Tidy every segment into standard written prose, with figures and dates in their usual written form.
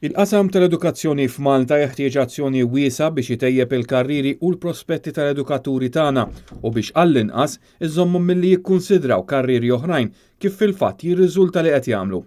Il-qasam tal-edukazzjoni f'Malta jeħtieġ azzjoni wiesgħa biex itejjeb il-karrieri u l-prospetti tal-edukaturi tagħna u biex għall-inqas iżommhom milli jikkunsidraw karrieri oħrajn kif fil-fatt jirriżulta li qed jagħmlu.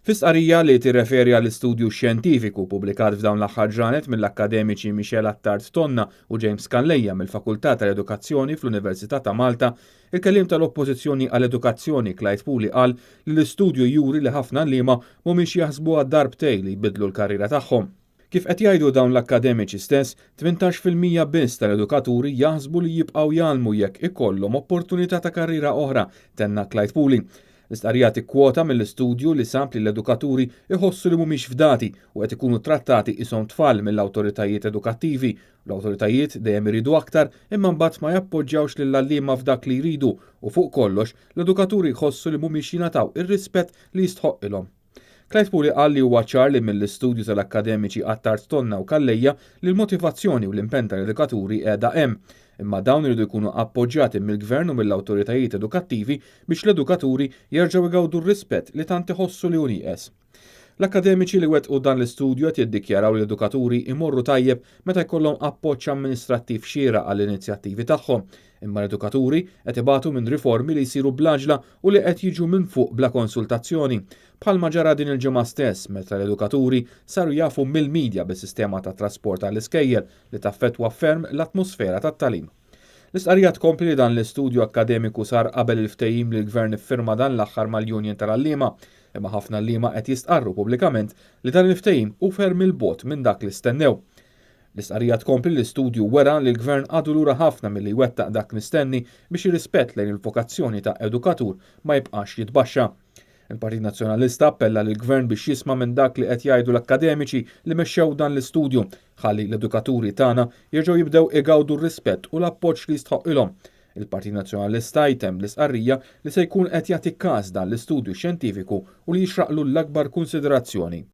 Fi stqarrija li tirreferi għall-istudju xjentifiku pubblikat f'dawn l-aħħar ġranet mill-akkademiċi Michelle Attard Tonna u James Calleja mill-Fakultà tal-Edukazzjoni fl-Università ta' Malta, il-kelliem tal-Oppożizzjoni għall-Edukazzjoni Clyde Puli qal li l-istudju juri li ħafna għalliema mhumiex jaħsbuha darbtejn li jbiddlu l-karriera tagħhom. Kif qed jgħidu dawn l-akkademiċi stess, 18% biss tal-edukaturi jaħsbu li jibqgħu jgħallmu jekk ikollhom opportunità ta' karriera oħra, tenna Clyde Puli. L-istqarrija tikkwota mill-istudju li sab li l-edukaturi iħossu li mhumiex fdati u qed ikunu trattati qishom tfal mill-awtoritajiet edukattivi. L-awtoritajiet dejjem iridu aktar imma mbagħad ma jappoġġjawx lill-għalliema f'dak li jridu u fuq kollox l-edukaturi jħossu li mhumiex jingħataw ir-rispett li jistħoqqilhom. Clyde Puli qal li huwa ċar li mill-istudju tal-akkademiċi Attard Tonna u Calleja li l-motivazzjoni u l-impenn tal-edukaturi qiegħda hemm. Imma dawn iridu jkunu appoġġjati mill-gvern u mill-awtoritajiet edukattivi biex l-edukaturi jerġgħu igawdu r-rispett li tant iħossu li hu nieqes. L-akkademiċi li wettqu dan l-istudju qed jiddikjaraw li l-edukaturi imorru tajjeb meta jkollhom appoġġ amministrattiv xieraq għall-inizjattivi tagħhom, imma l-edukaturi qed ibatu minn riformi li jsiru bl-għaġla u li qed jiġu minn fuq bla konsultazzjoni, bħalma ġara din il-ġimgħa stess meta l-edukaturi saru jafu mill-midja bis-sistema ta' trasport għall-iskejjel li taffettwa ferm l-atmosfera tat-tagħlim. L-istqarrija tkompli li dan l-istudju akkademiku sar qabel il-ftehim li l-Gvern iffirma dan l-aħħar mal-Union tal-Għalliema, imma ħafna għalliema qed jistqarru pubblikament li dan il-ftehim hu ferm 'il bogħod minn dak li stennew. L-istqarrija tkompli li l-istudju wera li l-Gvern għadu lura ħafna milli jwettaq dak mistenni biex ir-rispett lejn il-vokazzjoni ta' edukatur ma jibqax jitbaxxa. Il-Partit Nazzjonalista appella lill-Gvern biex jisma' minn dak li qed jgħidu l-akkademiċi li mexxew dan l-istudju ħalli l-edukaturi tagħna jerġgħu jibdew igawdu r-rispett u l-appoġġ li jistħoqqilhom. Il-Partit Nazzjonalista jtemm l-istqarrija li se jkun qed jagħti każ dan l-istudju xjentifiku u li jixraqlu l-akbar kunsiderazzjoni.